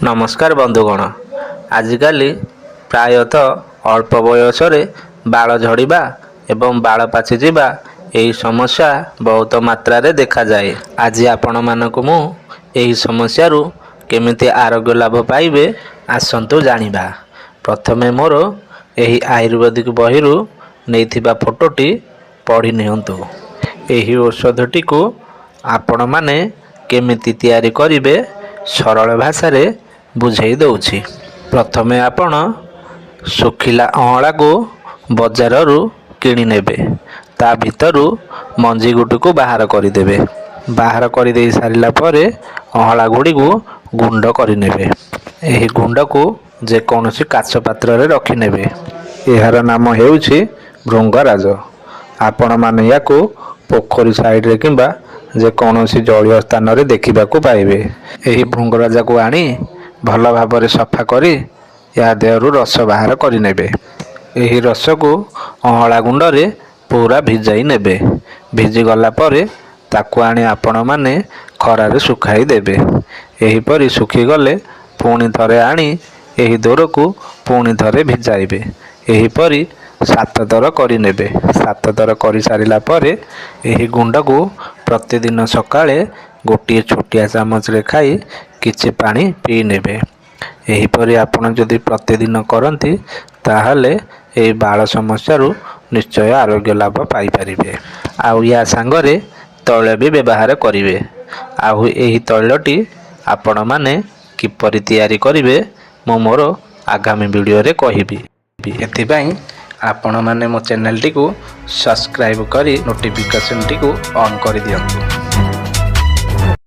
ନମସ୍କାର ବନ୍ଧୁଗଣ, ଆଜିକାଲି ପ୍ରାୟତଃ ଅଳ୍ପ ବୟସରେ ବାଳ ଝଡ଼ିବା ଏବଂ ବାଳ ପାଚିଯିବା ଏହି ସମସ୍ୟା ବହୁତ ମାତ୍ରାରେ ଦେଖାଯାଏ। ଆଜି ଆପଣମାନଙ୍କୁ ମୁଁ ଏହି ସମସ୍ୟାରୁ କେମିତି ଆରୋଗ୍ୟ ଲାଭ ପାଇବେ, ଆସନ୍ତୁ ଜାଣିବା। ପ୍ରଥମେ ମୋର ଏହି ଆୟୁର୍ବେଦିକ ବହିରୁ ନେଇଥିବା ଫଟୋଟି ପଢ଼ି ନିଅନ୍ତୁ। ଏହି ଔଷଧଟିକୁ ଆପଣମାନେ କେମିତି ତିଆରି କରିବେ, ସରଳ ଭାଷାରେ ବୁଝାଇ ଦେଉଛି। ପ୍ରଥମେ ଆପଣ ଶୁଖିଲା ଅଁଳାକୁ ବଜାରରୁ କିଣି ନେବେ। ତା ଭିତରୁ ମଞ୍ଜି ଗୁଡ଼ିକୁ ବାହାର କରିଦେବେ। ବାହାର କରିଦେଇ ସାରିଲା ପରେ ଅଁଳା ଗୁଡ଼ିକୁ ଗୁଣ୍ଡ କରିନେବେ। ଏହି ଗୁଣ୍ଡକୁ ଯେକୌଣସି କାଚ ପାତ୍ରରେ ରଖିନେବେ। ଏହାର ନାମ ହେଉଛି ଭୃଙ୍ଗରାଜ। ଆପଣମାନେ ୟାକୁ ପୋଖରୀ ସାଇଡ଼ରେ କିମ୍ବା ଯେକୌଣସି ଜଳୀୟ ସ୍ଥାନରେ ଦେଖିବାକୁ ପାଇବେ। ଏହି ଭୃଙ୍ଗରାଜକୁ ଆଣି ଭଲ ଭାବରେ ସଫା କରି ଏହା ଦେହରୁ ରସ ବାହାର କରିନେବେ। ଏହି ରସକୁ ଅଁଳା ଗୁଣ୍ଡରେ ପୁରା ଭିଜାଇ ନେବେ। ଭିଜିଗଲା ପରେ ତାକୁ ଆଣି ଆପଣମାନେ ଖରାରେ ଶୁଖାଇ ଦେବେ। ଏହିପରି ଶୁଖିଗଲେ ପୁଣି ଥରେ ଆଣି ଏହି ଦୋରକୁ ପୁଣି ଥରେ ଭିଜାଇବେ। ଏହିପରି 7 ଥର କରିନେବେ। 7 ଥର କରିସାରିଲା ପରେ ଏହି ଗୁଣ୍ଡକୁ ପ୍ରତିଦିନ ସକାଳେ ଗୋଟିଏ ଛୋଟିଆ ଚାମଚରେ ଖାଇ କିଛି ପାଣି ପିଇ ନେବେ। ଏହିପରି ଆପଣ ଯଦି ପ୍ରତିଦିନ କରନ୍ତି, ତାହେଲେ ଏହି ବାଳ ସମସ୍ୟାରୁ ନିଶ୍ଚୟ ଆରୋଗ୍ୟ ଲାଭ ପାଇପାରିବେ। ଆଉ ୟା ସାଙ୍ଗରେ ତୈଳ ବି ବ୍ୟବହାର କରିବେ। ଆଉ ଏହି ତୈଳଟି ଆପଣମାନେ କିପରି ତିଆରି କରିବେ, ମୁଁ ମୋର ଆଗାମୀ ଭିଡ଼ିଓରେ କହିବି। ଏଥିପାଇଁ ଆପଣମାନେ ମୋ ଚ୍ୟାନେଲଟିକୁ ସବସ୍କ୍ରାଇବ୍ କରି ନୋଟିଫିକେସନ୍ଟିକୁ ଅନ୍ କରିଦିଅନ୍ତୁ।